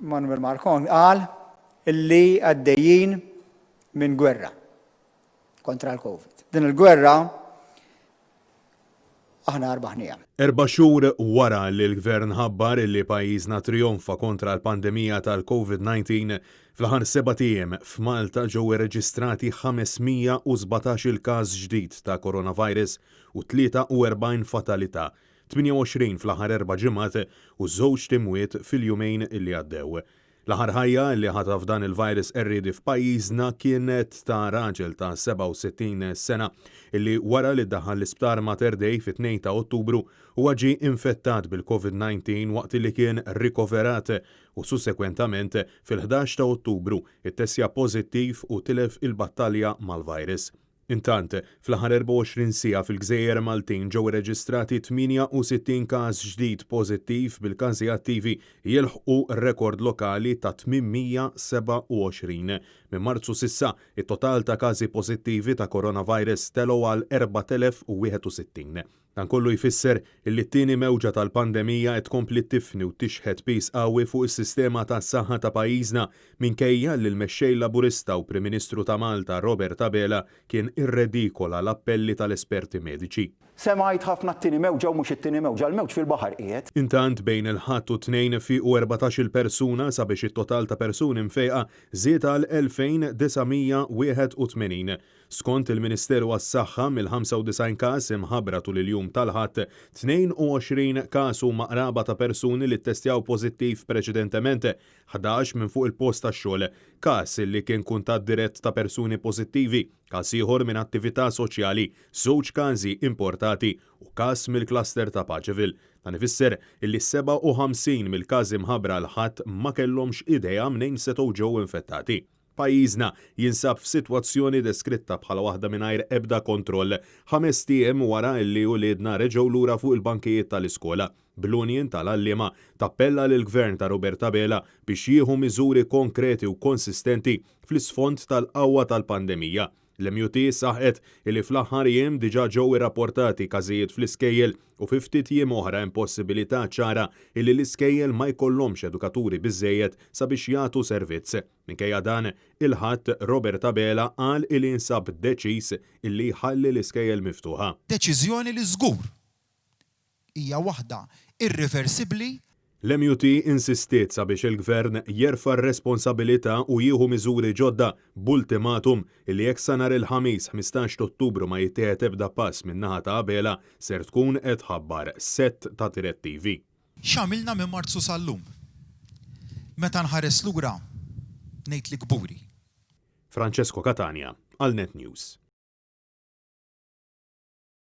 Manuel Marcon qal illi għaddejjin minn gwerra kontra l-Covid. Din il-gwerra aħna rbaħnieha. Erba' xhur wara li l-Gvern ħabbar li pajjiżna trijonfa kontra l-pandemija tal-Covid-19, fl-aħħar sebat ijiem f'Malta ġew irreġistrati 517-il każ ġdid ta' coronavirus u 43 fatalità, 28 fl-aħħar erba' ġimgħat u żewġt imwiet fil-jumejn li għaddew. L-aħħar ħajja li ħataf dan il-virus qerriedi f'pajjiżna kienet ta' raġel ta' 67 sena illi wara li ddaħħal l-isptar Mater Dei fit-2 ta' Ottubru huwa ġie infettat bil-Covid-19 waqt li kien rikoverat u sussekwentament fil-11 ta' Ottubru ttestja pożittiv u tilef il-battalja mal-virus. Intant, fl-aħħar 24 siegħa fil-gżejjer Maltin ġew irreġistrati 68 każ ġdid pożittiv bil-każi attivi jilħqu rekord lokali ta' 827. Minn Marzu s'issa, it-total ta' każi pożittivi ta' coronavirus telgħu għal 4,061. Dan kollu jfisser illi t-tieni mewġa tal-pandemija qed tkompli tifni u tixħet piż qawwi fuq is-sistema tas-saħħa ta' pajjiżna minkejja li l-Mexxej Laburista u Prim Ministru ta' Malta Robert Abela kien irredikola l-appelli tal-esperti mediċi. Semgħajt ħafna t-tieni mewġa u mhux it-tieni mewġa, l-mewġ fil-baħar qiegħed. Intant bejn il-Ħadd u t-Tnejn fiequ 14-il persuna sabiex it-total ta' persuni mfejqa żied għal 2,981. Skont il-Ministeru għas-Saħħa, mill-95 każ imħabbra tul il-jum tal-Ħadd, 22 każ huma qraba ta' persuni li ttestjaw pożittiv preċedentement, 11 minn fuq il-post tax-xogħol, każ li kien kuntatt dirett ta' persuni pożittivi, każ ieħor minn attività soċjali, żewġ każi importati u każ mill-cluster ta' Paceville. Dan ifisser illi 57 mill-każi mħabbra l-Ħadd ma kellhomx idea mnejn setgħu ġew infettati. Pajjiżna jinsab f'sitwazzjoni deskritta bħala waħda mingħajr ebda kontroll, ħamest ijiem wara li uliedna reġgħu lura fuq il-bankijiet tal-iskola, bl-Union tal-Għalliema tappella lill-Gvern ta' Robert Abela biex jieħu miżuri konkreti u konsistenti fl-isfond tal-qawwa tal-pandemija. L-MUT saħqet illi fl-aħħar jiem diġà ġew irrapportati każijiet fl-iskejjel u fi ftit jiem oħra hemm possibilità ċara illi l-iskejjel ma jkollhomx edukaturi biżżejjed sabiex jagħtu servizz. Minkejja dan, il-Ħadd Robert Abela qal illi jinsab deċiż illi jħalli l-iskejjel miftuħa. Deċiżjoni li żgur hija waħda irriversibbli. L-MUT insistiet sabiex il-Gvern jerfa' r-responsabilità u jieħu miżuri ġodda b'ultimatum illi jekk sa nhar il-Ħamis 15 t'Ottubru ma jittieħed ebda pass min-naħa ta' Abela ser tkun qed tħabbar sett ta' direttivi. X'għamilna minn Marzu sal-lum? Meta nħares lura ngħid li kburi. Francesco Catania għal Net News.